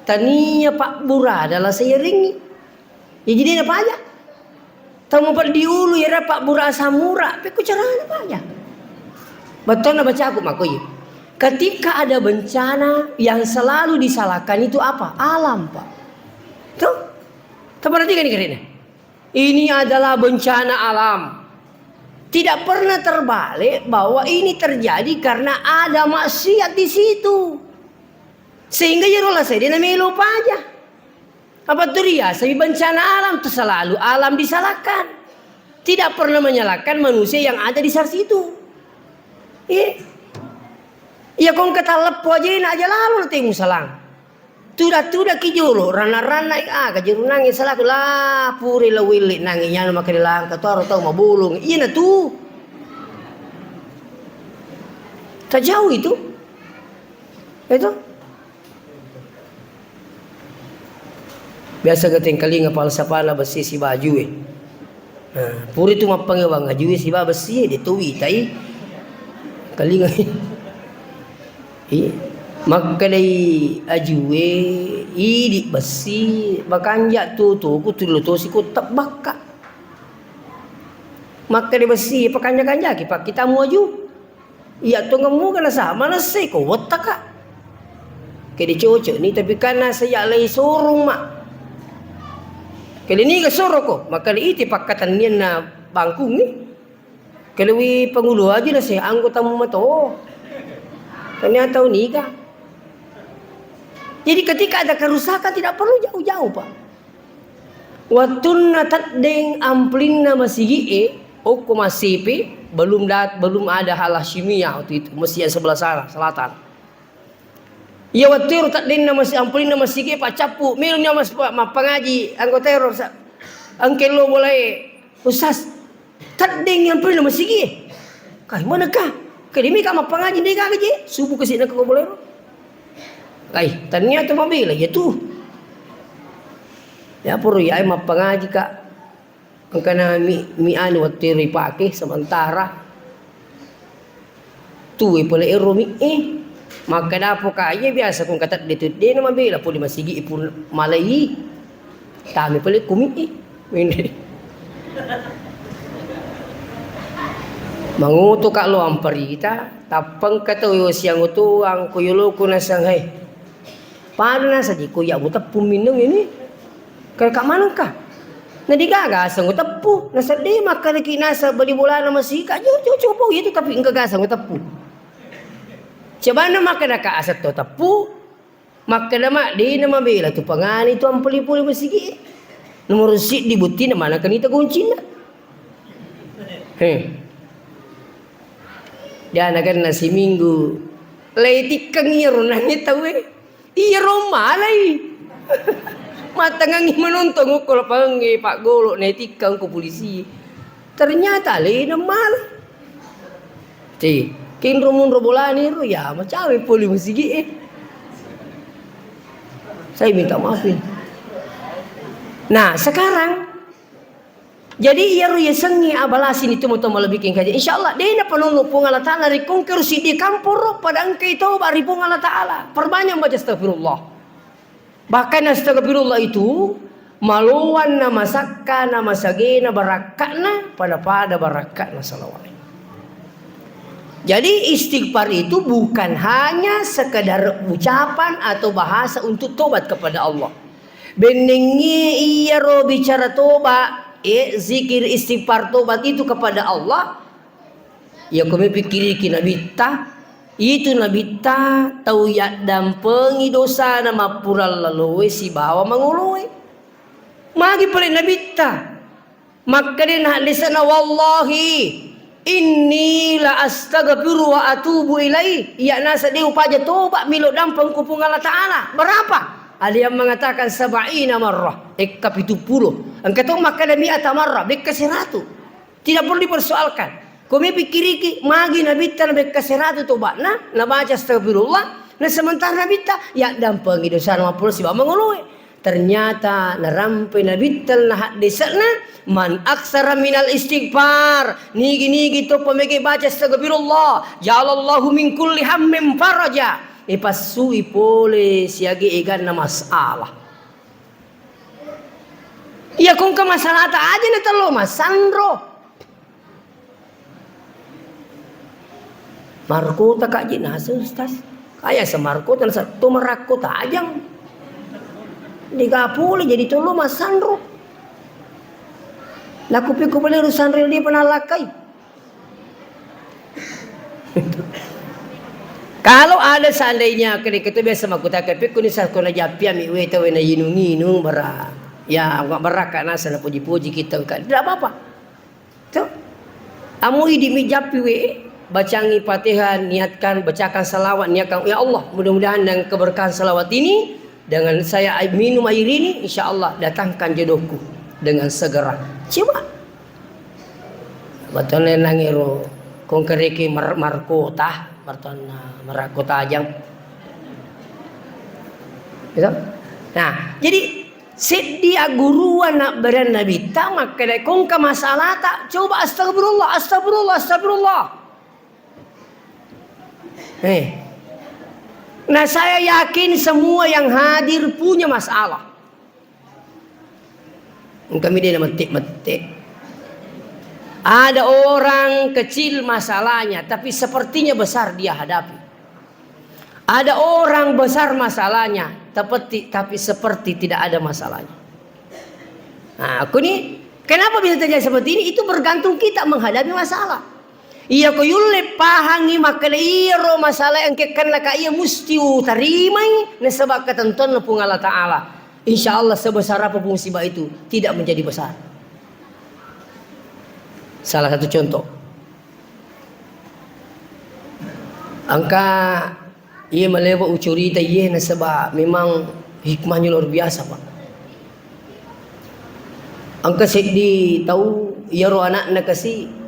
tania pabburada la sayaringi. Jadi de napaja. Tau mupeddi ulu iyara pabbura samura, pekko carana paja. Bettonna bacaku mako iya. Ketika ada bencana yang selalu disalahkan itu apa? Alam, Pak. Tuh. Taperhatikan ini karena. Ini adalah bencana alam. Tidak pernah terbalik bahwa ini terjadi karena ada maksiat di situ. Sehingga iyaro lasai de namelo paja. Apa tu riasawi bencana alam, tu selalu alam disalahkan. Tidak pernah menyalahkan manusia yang ada di saat itu. Iya. Iya, ko engka talleppo ajena aja lalo na temu salang. Tuda-tuda ki jolo, rana-rana, ah, kajurunangi salaku, la pure la welle nangi nyano makkeda langka tu aro tau mabolong. Iya na tu. Tajau itu. Itu. Biasa ga tengkalinga falsafana bessi siba ajue. Nah, pura tu mappangewang ajue siba bessi, de tu witai. Kalinga. Iya. Makkedai ajue, idi bessi, makanja tu toku tullo tosi ko tebbakka. Makkeda bessi, pakanja-kanjaki pakkitamu aju. Iya, tongeng muga nasaba, manessai ko wettaka. Kede cocok ni, tapi kan nasa iya lai sorong, Mak. Kede niga soroko, makkeda iti pakkatennianna bangkungnge. Kelewi pangulu aja na se anggota mu mato. Ternyata niga. Jadi ketika ada kerusakan tidak perlu jauh-jauh, Pak. Wattunna teddeng amplinna masigi'e, okko Massipe, belum dat-, belum ada Al Hasyimiyah waktu itu, masjid yang sebelah sana, selatan. Iya, wattu ero teddenna masi-, ampulinna masigi'e paccappu, melo'ni mas-, pa-, mappangaji anggota ero sa-, engka lo bolae, "Ustaz, teddeng ampulinna masigi'e." "Kai, manengka?" "Kede mika mappangaji, de gaga je, subuh kasi nengka ko bolae ro." Kai, ternyata mabela iya tu. Ya, pura iya mappangaji, Kak. Engkana mi, mi anu wattu ero ipake sementara. Tuwe pole ero mi e. Makkeda poka iya biasa ko engka tedde tu, de na mabela pole masigi pun malai. Tami pole ku mi e. Mende. Mangoto ka lo amparita, tappengka tau yo siang otoang ko yoloko nasang, "Hai, pada nasa jiko iya muteppu minung ini." Kare ka manengka. Na de gaga aseng uteppu, nasedde makkaleki nasa bali bolana masika, jo, jo, coba itu tapi engka gaseng uteppu. Cobana makkeda ka aseng to teppu, makkeda ma de na mabela tu pangani tu ampeli-peli masigi. Nomor siddi buttina mana kanita goncinna. He. Dia naganna siminggu. Lei tikkeng iyaro nange tauwe. Iyaro malai. Matangangi manontong okko lapangangnge, paggolo, naitikkang ko polisi. Ternyata alena malai. Ci, kinro munro bolani ro, ya, macawe poli masigi e. Saya minta maaf nih. Nah, sekarang Jadi, iyaro yasengnge abalasini tomatoa malebbiking kaja. Insyaallah, de napanonno Puang Allah Taala ri kongke ro siddi kamporo, pada engkai toba ri Puang Allah Taala. Perbanyak baca astagfirullah. Bahkan astagfirullah itu malowanna masakka na masagena barakka'na pada-pada barakka'na salawat. Jadi, istighfar itu bukan hanya sekedar ucapan atau bahasa untuk tobat kepada Allah. Bennengnge iyaro bicara toba, eh, zikir istighfar tobat itu kepada Allah, ya, ko mepikkiriki nabitta, itu nabitta tau yaddampengi dosana mappurallaloe sibawa mangoloe. Magi pale nabitta? Makkedai na haddese'na, "Wallahi, inni la astaghfiru wa atubu ilaih." Iya nasa de upaja toba milo dampeng ku Puang Allah Taala. Berapa? Ada yang mengatakan sab'ina marrah. Ekka pitu pulo. Engka to makkeda mi'ata marrah, bekka seratu. Tidak perlu dipersoalkan. Ko mepikkiriki, magi nabitta na bekka seratu toba'na, nabaca astagfirullah, na sementara nabitta yaddampengi dosana mappurallalo sibawa mangoloe. Ternyata narampe nabitta na haddese'na, "Man aksara minal istighfar," nigi-nigi to pamege baca astagfirullah, "Ja'alallahu min kulli hammin faraja," ipassui pole siage eganna masalah. Iya kongka masalahta aja na tello masanro. Markota kaji nasa, Ustaz. Kaya semarkota nasa to marakko tajang. Dega pole jadi tolo masanro. Laku piko beli urusan real dia pernah lakai. Kalau ada seandainya ketika itu biasa makutaka piko ni sako na japia mi weta wena inung-inung bara. Ya, baraka nasa na puji-puji kita kan. Tidak apa-apa. Tuh. Amu idi mi jappi we, bacangi Fatihah, niatkan, bacakan salawat, niatkan, "Ya Allah, mudah-mudahan dengan keberkahan salawat ini, dengan saya ai-, minum air ini, insya Allah datangkan jodohku dengan segera." Coba. Batone nangero kongkereki mar-, markota, martonna marakko tajang. Gitu? Nah, jadi seddi agguruan nabbereang nabitta makkeda, "Kongka masalahta, coba astagfirullah, astagfirullah, astagfirullah." Eh. Nah, saya yakin semua yang hadir punya masalah. Engkami de namette-mette. Ada orang kecil masalahnya, tapi sepertinya besar dia hadapi. Ada orang besar masalahnya, tapi, tapi seperti tidak ada masalahnya. Nah, aku ni, kenapa bisa terjadi seperti ini? Itu bergantung kita menghadapi masalah. Iya, ko yulle pahangi makkeda iyaro masalah engka kennaka iya musti utarimai nasaba ketentuanna Puang Allah Ta'ala. Insya Allah sebesar apapun musibah itu tidak menjadi besar. Salah satu contoh. Engka iya malewa ucurita iye nasaba memang hikmahnya luar biasa, Pak. Engka seddi tau iyaro anakna kasi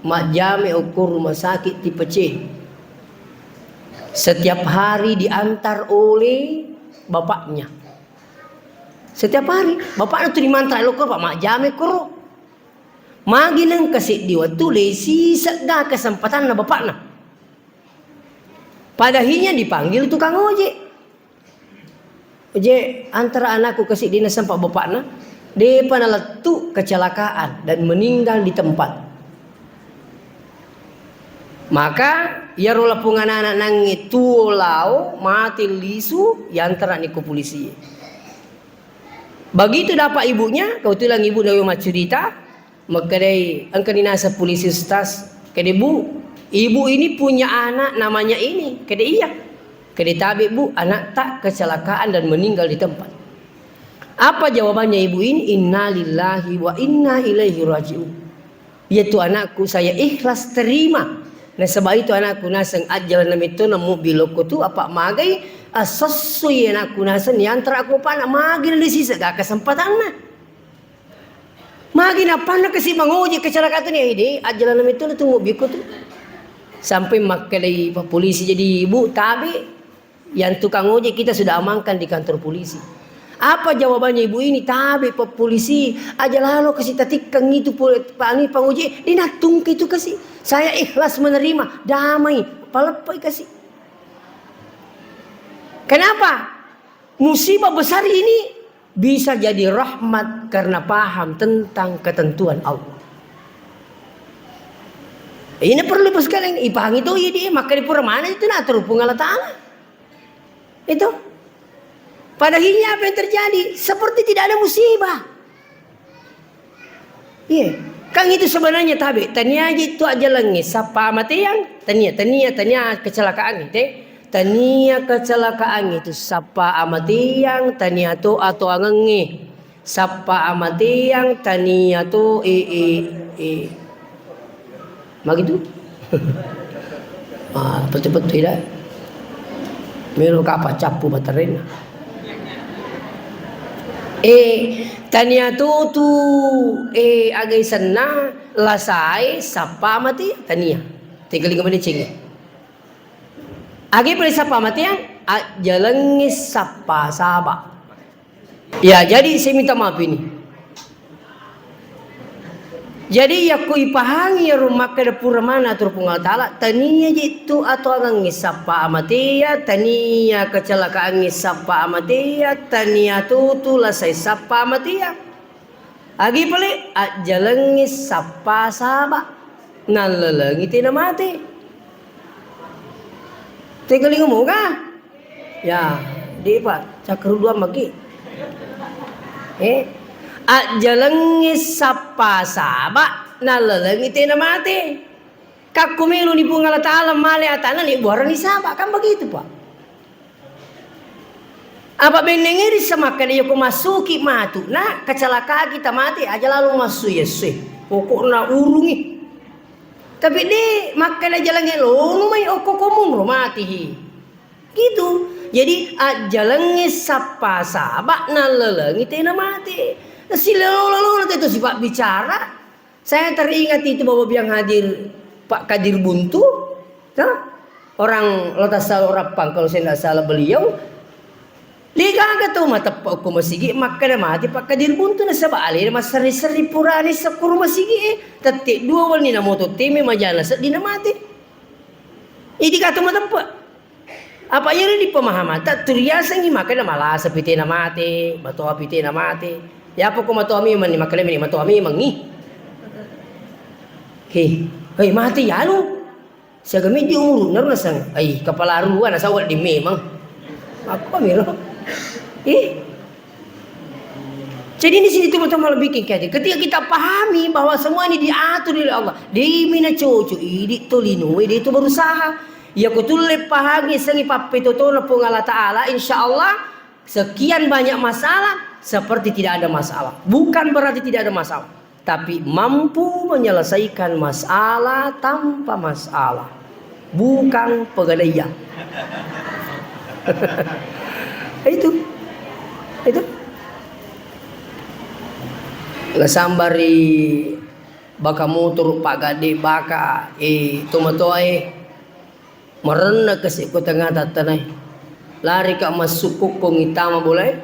majjame okko rumah sakit tipe C. Setiap hari diantar oleh bapaknya. Setiap hari, bapakna tu dimantar lokko, Pak, majjame koro. Magi nengka seddi wettu, le sisegga kesempatanna bapakna. Padahinya dipanggil tukang ojek. "Ojek, antara anakku ke sini," nasempa bapakna. Depa nalettu kecelakaan dan meninggal di tempat. Maka, iyaro lapong anak-anak nangnge tuo lao, mate lisu, yantarani ko polisi. Begitu dapat ibunya, kebetulan ibu nawe maccurita, makkedai, "Engkani naseng polisi, Ustaz." Kede, "Bu, ibu ini punya anak namanya ini." Kede, "Iya." Kede, "Tabe, Bu, anak tak kecelakaan dan meninggal di tempat." Apa jawabannya ibu ini? "Innalillahi wa inna ilaihi raji'un." Iyatu anakku saya ikhlas terima. Nasaba itu anakku naseng ajjalanna metto na mubbi lokko tu apa magai asessui anakku naseng niantara aku apa na magi na disisa ga kesempatanna. Magi nappanna kasi mangoji kecelakaan tu ni, "Ede, ajjalanna metto na tu mubbi ko tu." Sampai makkedai pa polisi, "Jadi ibu tabe." Yang tukang ojek kita sudah amankan di kantor polisi. Apa jawabannya ibu ini? "Tabe pa polisi, aja lalo kasi tatikkang itu pole, pani pangojek, dinattungke itu kasi. Saya ikhlas menerima, damai, paleppai kasi." Kenapa? Musibah besar ini bisa jadi rahmat karena paham tentang ketentuan Allah. Ini perlu, Bapak sekalian, ipahangi tu, iya, dia, maka dipura mana itu, nah, terhubung Allah Ta'ala. Itu. Padahinya apa yang terjadi? Seperti tidak ada musibah. Iya. Kan itu sebenarnya tabe. Tania aja itu aja lengi. Sapa amateang? Tania, tania, tania kecelakaan itu. Tania kecelakaan itu. Sapa amateang? Tania to atau angengi. Sappa amateang tania to, e, e, e. Magitu? Ah, pettu-pettu ida. Melo kapa cappu baterena. E, tania to tu, e, agai senna, lasae, sappa amateang tania. Tegalinga madecengi. Agi pale sappa amateang, ajjalengngi sappa saba. Ya, jadi saya minta maaf ini. Jadi, yakko ipahangi iyaro makkeda pura mana atur Puang Allah Ta'ala, tania je tu atuangengngi sappa amatea, tania kecelakaangngi sappa amatea, tania tutu lasai sappa amatea. Agi pale, ajjalengngi sappa saba, nallalengi tena mate. Tegalinga moga? Ya, de pa, cakkeru dua magi. Eh, ajjalengngi sappa saba, nallalengi tena mate. Kakku meloni Puang Allah Ta'ala male atanna, ni buarani saba, kan begitu, Pak. Apa bennengeri semakkeda, yako massuki matu, na kecelakaan kita mate, aja lalu massu yessu. Pokokna urungi. Tapi de makkeda jalangnge lonu mai okko komunro matihi. Gitu. Jadi, ajjalengngi sappa saba nallalengi tena mate. Silolo-lolo itu sifat bicara. Saya teringat itu bahwa yang hadir Pak Kadir Buntu, toh? Orang Lotas Salo Rappang, kalau saya tidak salah beliau. Degaga tau mateppa ko masigi makkeda mate Pak Kadir Buntu nasaba alena masseri-seri purani sekkuru masigi e. Tette dua wenni na moto teme majana seddina mate. Idi gato mateppa. Apa iyaro di pemahamanta, turiasengngi makkeda malasa pitena mate, matoa pitena mate. Yapa ko matoa memang ni, makkeda meni matoa memang ni. He, hei, mate yanu. Siaga meddi umuru, naru nasang, ai, kepala arua, nasang wedding memang. Apa miro? Eh, Jadi di sini teman-teman lebih kaji. Ketika kita pahami bahwa semua ini diatur oleh Allah, demi na cocok, idi to linoe, de to berusaha. Ya ko tulle pahangi sengi pappetotona Puang Allah Ta'ala, insya Allah sekian banyak masalah seperti tidak ada masalah. Bukan berarti tidak ada masalah, tapi mampu menyelesaikan masalah tanpa masalah. Bukan pegadaian. Itu. Itu. Nasambari baka motoro, paggadde baka, eh, tomatoae. Marenna kasi ko tengnga tattanai. Lari ka massu kokkongi tama bolae.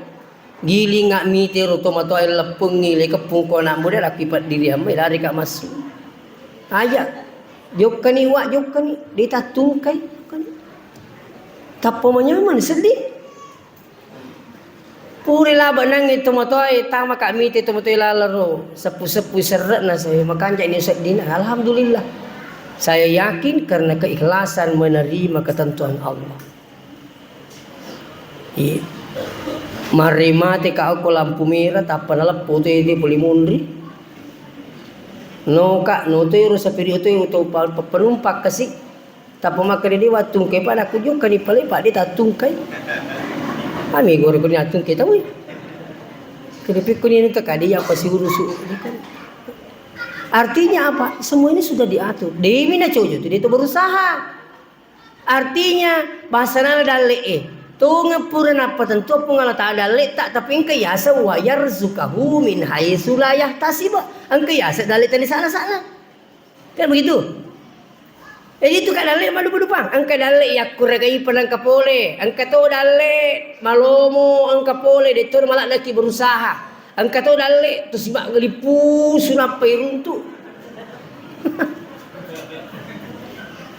Gilinga mitero tomatoae leppengngi, le keppung ko anak muda, lakki peddiriammi, lari ka massu. Aja. Jokkani wa, jokkani. De tattungkai. Jokkani. Tappa manyameng seddi. Pura laba nangnge tomatoae, tama ka mite tomatoae laleng ro, seppu-seppu serre'na, saya makanja ni seddina. Alhamdulillah. Saya yakin karena keikhlasan menerima ketentuan Allah. Iya. Mare mate ka ko lampu merah, tappa naleppo tu ede pole monri. No ka, no tu ero sapiri tu, tu pa-, pa-, penumpang kasi. Tappa makkeda, "De wattungkai, Pak, nakku jokkani pale, Pak, de tattungkai." Ami gore ko nattungkai tau. Kede pikku ni nunta kade ya apa si urusu. Artinya apa? Semua ini sudah diatur. Demi na cojo tu de to berusaha. Artinya, bahasana dalle'e. Tongeng pura nappa tentu Puang Allah Ta'ala dalle'ta, tapi engka yaseng wa yarzuqahu min haitsu la yahtasib. Engka yaseng dalle tani sana-sana. Kan begitu? Jadi itu ka dalle maddupa-dupa. Engka dalle yakkuragai penangka pole. Engka to dalle malomo engka pole, detto malak lagi berusaha. Engka to dalle to simak ngelippu sunappa iruntu.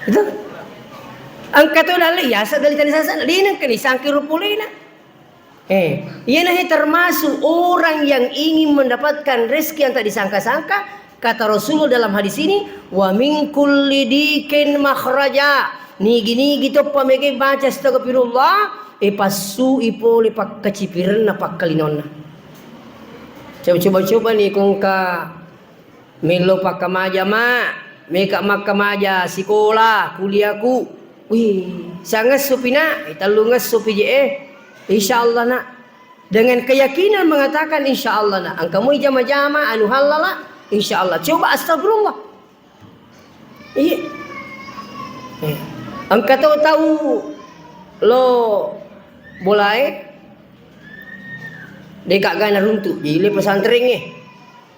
Itu. Engka to dalle yasa dalle tani sana. Dina keni sangki rupulena. Eh, iyanahe termasuk orang yang ingin mendapatkan rezeki yang tak disangka-sangka. Kata Rasulullah dalam hadis ini, "Wa min kulli dikin makhraja." Nigi-nigi toppa mege baca astagfirullah, e passui pole pakkecipirenna pakkalinonna. Coba-coba ni kongka Melo pakkamaja, Mak. Meka makkamaja sikola, kuliahku. Wih, sangessupi, Nak? Eh, tellungessupi je, eh. Insya Allah, Nak. Dengan keyakinan mengatakan, "Insya Allah, Nak." Engka moi jama-jama, anu halala, insya Allah. Coba astagfirullah. Iya. Eh. Engka to tau lo bolae, de ka gana runtu. Jadi le pesantrengnge.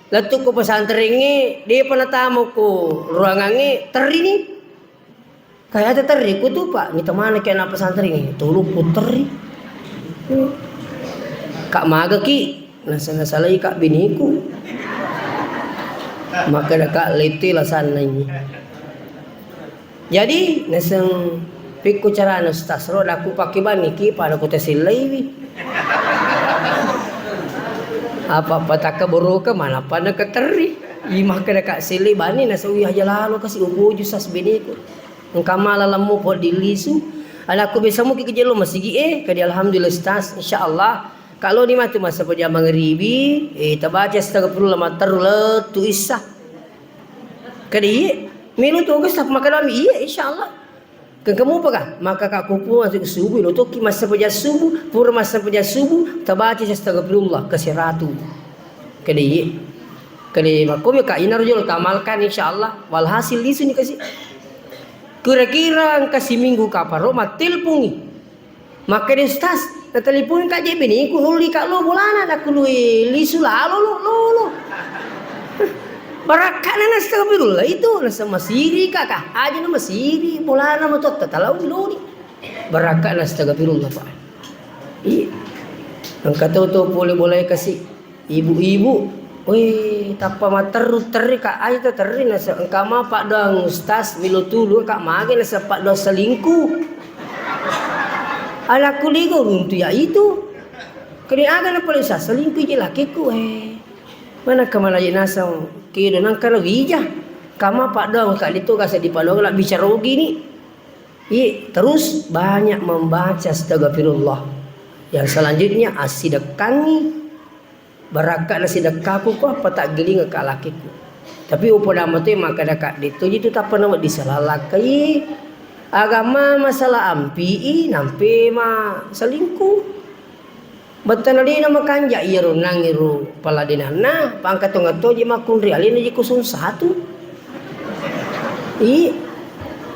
Lettu ko pesantrengnge, depa natama ko ruangangnge, terrini. Kayak ada terri ku tu, Pak. Ni temana ke anak pesantrengnge. Tulu ku terri. Kak maga ki, nasa nasalai kak biniku. Maka ada kak lete lah sana ini. Jadi, naseng, "Pikku carana, Ustaz, ro daku pake bani ki pada ku tasellaiwi." Apa-apa takka boroka, mana pada keterri. Ima kada ka sellai bani, naseng, "Wih, aja lalo kasi uboju sas beniku." Engka mala lemmu po dilisu. Anakku biasa muki kejelo masigi, eh, kadi alhamdulillah, Ustaz, insyaallah. Kalau di matu masa pejamang ribi, eh, tabaca astagfirullah matteru lettu issa. Kada iye, melo tu Agus, tapi makkadami iye, insyaallah. Kan kamu apa kah? Maka kak kupu masuk subuh, lo toki masa pejah subuh, pura masa pejah subuh, tabaca astagfirullah ke seratu. Kada iye. Kada iye, makko mi kak inar jolo tamalkan, insyaallah. Walhasil lisu ni kasi. Kira-kira engka siminggu kaparo mattelpungi. Makkeda, "Ustaz, natelepon ka je biniku, nulli ka lo bolana, nakkului lisu lalo lo, lo, lo." Barakkana nastagfirullah itu, nasa masiri ka, ka. Aja na masiri bolana matotta talau loni. Barakkana nastagfirullah, Pak. Iya. Engka to to pole bolae kasi. Ibu-ibu, weh, tappa matteru terri, Kak, aja to terri, nasa engka ma paddoang ustaz melo tulu, Kak, mage nasa paddoang selingkuh. Anakku ligo runtu ya itu. Keni aga na pole ustaz selingkuh je lakiku, eh. Mana kemana je nasang kedo nangka na wija. Kama paddoang, Kak, itu kasa di paddoang la bicara ogi ni. Iya, terus banyak membaca astagfirullah. Yang selanjutnya, asidekkangi. Barakka na sidekkaku ko apa taggiling ka lakiku. Tapi upoda mate makkeda kadde to jitu tappa na wedding salah lakkai. Agama masalah ampi i nampe ma selingkuh. Bettana dena makanja iyaro nang iro paladenanna, pangka tonga toji makkunri alena ji kusung satu. I,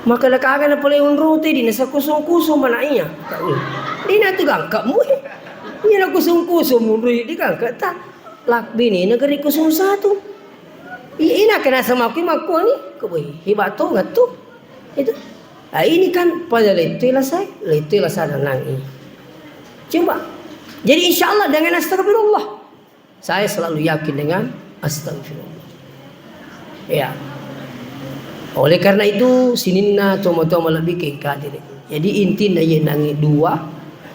makkeda kaga na pale unrute dina sa kusung-kusung mana iya. Dina tu gangka mu. Iya na kusung-kusung munrui di gangka ta. Lak bini negeri kusung satu. I, ina kena sama aku makku ni, kebui. Hebat tu ngatu. Itu. Ah, ini kan pada lettu lasai, lettu lasana nang i. Coba. Jadi insya Allah dengan astagfirullah. Saya selalu yakin dengan astagfirullah. Ya. Oleh karena itu sininna tomo-tomo lebih ke kadiri. Jadi intinya ye nangi dua,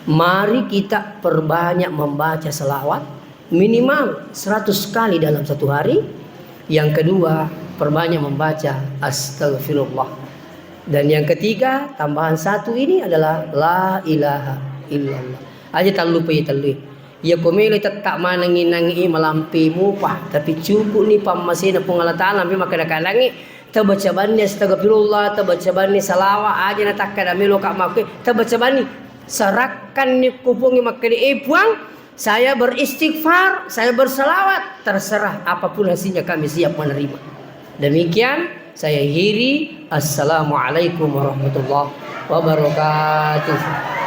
mari kita perbanyak membaca selawat minimal seratus kali dalam satu hari. Yang kedua, perbanyak membaca astagfirullah. Dan yang ketiga, tambahan satu ini adalah la ilaha illallah. Aja tallu pe tallu. Iya ko melo tetta manengi nangi malampe mupa, tapi cukup ni pammasena Puang Allah Taala, ampe makkeda-kadangi, tabaca banni astagfirullah, tabaca banni salawa, aja na takkada melo ka makkue, tabaca banni. Sarakkan ni ku Puang makkeda, "Eh Puang, saya beristighfar, saya bersalawat, terserah apapun hasilnya kami siap menerima." Demikian saya akhiri. Assalamualaikum warahmatullahi wabarakatuh.